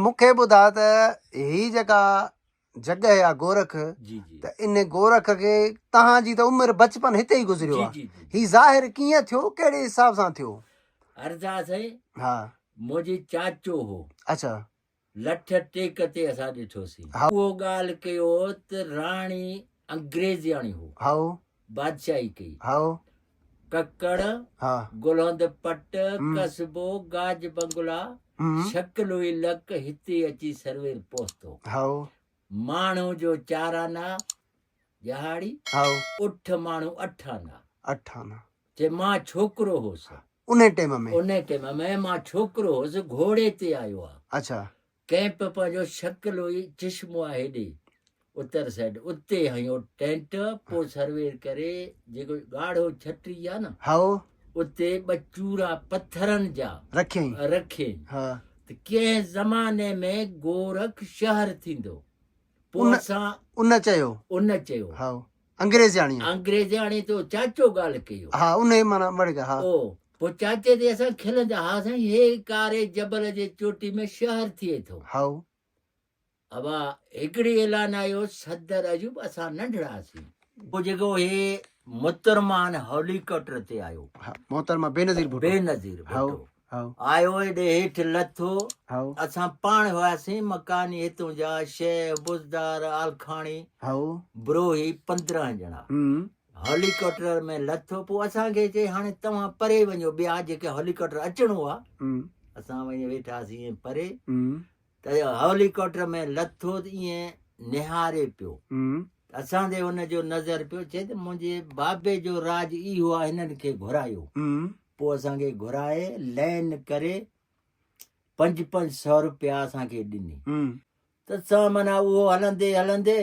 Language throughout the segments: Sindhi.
مون کي ٻڌاء ته هي جيڪا جڳهه آ گورک جي جي ته ان گورک کي توهان جي ته عمر بچپن هتي ئي گذريو جي آ جي جي هي ظاهر ڪيئن ٿيو ڪهڙي حساب سان ٿيو؟ عرض آ سائين ها. منهنجي چاچو هو. اڇا. لٺ ٽيڪ تي اسان ڏٺوسين. ها. اهو ڳالهه ڪيو ته راڻي انگريزياڻي هو. هائو. بادشاهي ڪئي. هائو. ڪڪڙ، ها. گلهند پٽ، قصبو، گاج بنگلا، شڪلوئي لڪ هتي اچي سروير پهتو. هائو. ماڻهو جو چارانا ڄهاڙي، هائو. اٺ ماڻهو اٺ آنا. اٺ آنا. چي مان ڇوڪرو هوس. انهي ٽيم ۾. انهي ٽيم ۾ مان ڇوڪرو هوس، گهوڙي تي آيو آ. اڇا. ڪئمپ پنهنجو شڪل هئي چشمو آ هيڏي اتر سائيڊ اتي هنيو ٽينٽ پوء سروير ڪري جيڪو ڳاڙهو ڇٽي آ نه. هائو. اتي ٻه چورا پٿرن جا. رکيائين. رکيائين. ها. ته ڪنهن زماني ۾ گورک شهر ٿيندو. پوء اسان. ان چيو. ان چيو. هائو. انگريزياڻيء. انگريزياڻي تو چاچو ڳالهه ڪئي. ها انهيء معنيٰ مڙ گيا ها. او، پوء چاچي تي اسان کلندا ها سائين هي ڪاري جبل جي چوٽي ۾ شهر ٿئي ٿو. هائو. ابا هڪڙي اعلان آيو صدر عجوب اسان ننڍڙا هئاسين. پوء جيڪو هي محترمان هيليڪاپٽر تي آيو. ها محترمه بينظير ڀٽو. بينظير هائو ڀٽو. هائو. آيو هيڏي هيٺ لٿو. هائو. اسان پاڻ هئاسين مڪاني هتون جا شيخ، بوزدار، آلکاڻي، هائو. بروهي 15 ڄڻا. هم. هيليڪاپٽر ۾ لٿو پوء اسان کي چئي هاڻي توهان پري وڃو ٻيا جيڪي هيليڪاپٽر اچڻو آ. هم. اسان وڃي ويٺاسين ائين پري. هم. ته هيليڪاپٽر ۾ لٿو ته ائين نهاري پيو. هم. اسان تي هن جو نظر پيو چئي ته منهنجي بابي جو راڄ اهو آ هنن کي گهرايو. هم. پوء اسان کي گهرائي لين ڪري پنج پنج سو روپيا اسان کي ڏني ته اسان معنيٰ اهو هلندي هلندي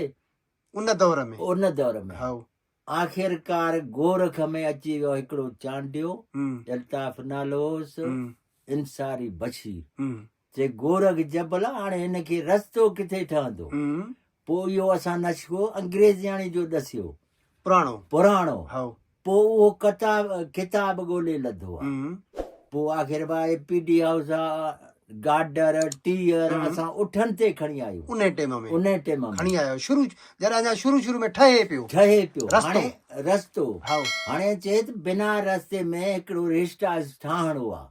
ان دور ۾ ان دور ۾ هائو آخرڪار گورک ۾ اچي ويو هڪڙو چانڊيو الطاف نالو هوس انصاري بشير چي گورک جبل آ هاڻي هن کي رستو ڪٿي ٺهندو؟ پوء اهو اسان نشڪو انگريزياڻي جو ڏسيو. پراڻو. پراڻو. هائو. پوء اهو ڪتاب ڪتاب ڳولي لڌو آ. پوء آخر با اي پي ڊي هائوس آ گاڊر ٽيئر اسان اٺن تي کڻي آيون. انهي ٽيم ۾. انهي ٽيم ۾. کڻي آيو شروع جڏهن اڃا شروع شروع ۾ ٺهي پيو. ٺهي پيو. رستو. هاڻي رستو. هائو. هاڻي چئي ته بنا رستي ۾ هڪڙو ريسٽ هائوس ٺاهڻو آ.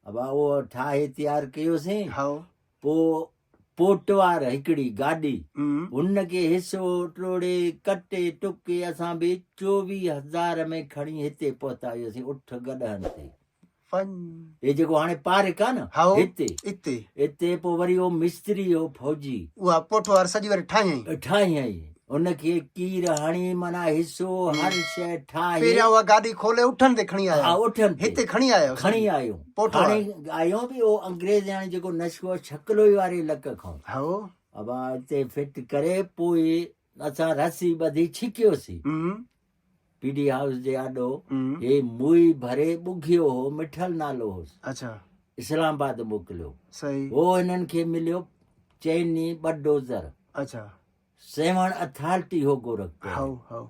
ابا اهو ٺاهي تيار ڪيوسين. هائو. پوء پوٽوار هڪڙي گاڏي هن کي حصو ٽوڙي ڪٽي ٽڪي اسان به 24 هزار ۾ کڻي هتي پهتا هيوسين اٺ گڏهن تي. هي جيڪو هاڻي پارڪ آ نه هائو هتي. اتي. اتي پوء وري اهو مستري هو فوجي. اها پوٽوار سڄي وري ٺاهيائين. ٺاهيائين. ان کي ڪير هڻي معنيٰ حصو هر شيء ٺاهي. پهريان اها گاڏي کولي اٺن تي کڻي آيا. ها اٺن تي. هتي کڻي آيا. کڻي آيو. پوٺو هاڻي آيو به اهو انگريزياڻي جيڪو نشو ڇڪلوئي واري لڪ کان. هائو. ابا اتي فٽ ڪري پوء اسان رسي ٻڌي ڇڪيوسين. پي ڊي هائوس جي آڏو هي موئي ڀري ٻگهيو هو مٺل نالو هوس. اڇا. اسلام آباد موڪليو. صحيح. هو هنن کي مليو چئني ٻه ڊوزر. اڇا. سيوهڻ اٿارٽي هو گورکپور. هائو هائو.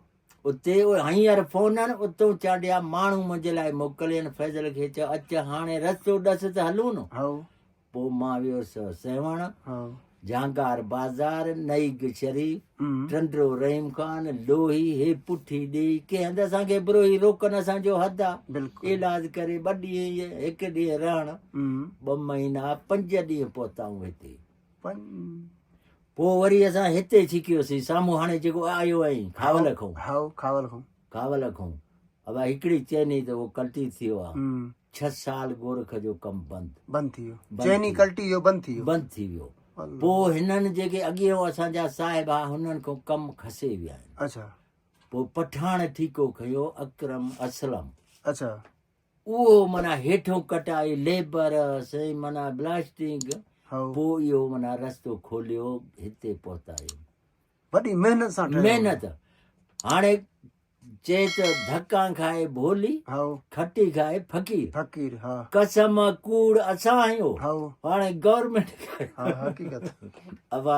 اتي هينئر فون آهن اتون چانڊيا ماڻهو منهنجي لاء موڪلين فيضل کي چيو اچ هاڻي رستو ڏس ته هلون نه. هائو. پوء مان ويس سيوهڻ، هائو. جهانگار بازار، نئيگ شريف، ٽنڊو رحيم خان، لوهي، هي پٺي ڏيئي ڪنهن هنڌ اسان کي بروهي روڪن اسان جو حد آ. بلڪل. ايلاز ڪري ٻه ڏينهن هڪ ڏينهن رهڻ ٻه مهينا پنج ڏينهن پهتا آهيون هتي. پوء وري اسان هتي ڇڪيوسين سامهون هاڻي جيڪو آيو آهين کاول کان. هائو کاول کان. کاول کان ابا هڪڙي چيني ته اهو ڪلٽي ٿيو آ. 6 سال گورک جو ڪم بند. بند ٿي ويو. چيني ڪلٽي جو بند ٿي ويو. بند ٿي ويو. پوء هنن جيڪي اڳيون اسان جا صاحب ها هنن کان ڪم کسي ويا آهن. اڇا. پوء پٺاڻ ٺيڪو کنيو اڪرم اسلم. اڇا. اهو معنيٰ هيٺون ڪٽائي ليبر سائين معنيٰ بلاسٽنگ پوء اهو معنيٰ رستو کوليو هتي پهتا آهيون. وڏي محنت سان ٺهيو. محنت هاڻي چئي ته ڌڪان کائي ڀولي کٽي کائي فقير. فقير ها. قسم ڪوڙ اسان هنيو هاڻي گورنمينٽ کائي. ها حقيقت. ابا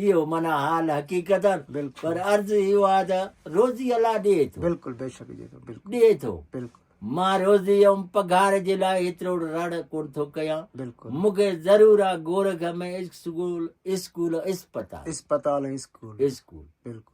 اهو معنيٰ حال حقيقت پر عرض اهو آهي ته روزي الله ڏئي ٿو. بلڪل بيشڪ ڏئي ٿو بلڪل ڏئي ٿو. بلڪل. مان روزي ۽ پگهار جي لاء ايترو رڙ ڪونه ٿو ڪيان. بلڪل. مون کي ضرور آ گورک ۾ اسڪول، اسڪول، اسپتال. اسپتال ۽ اسڪول. اسڪول. بلڪل.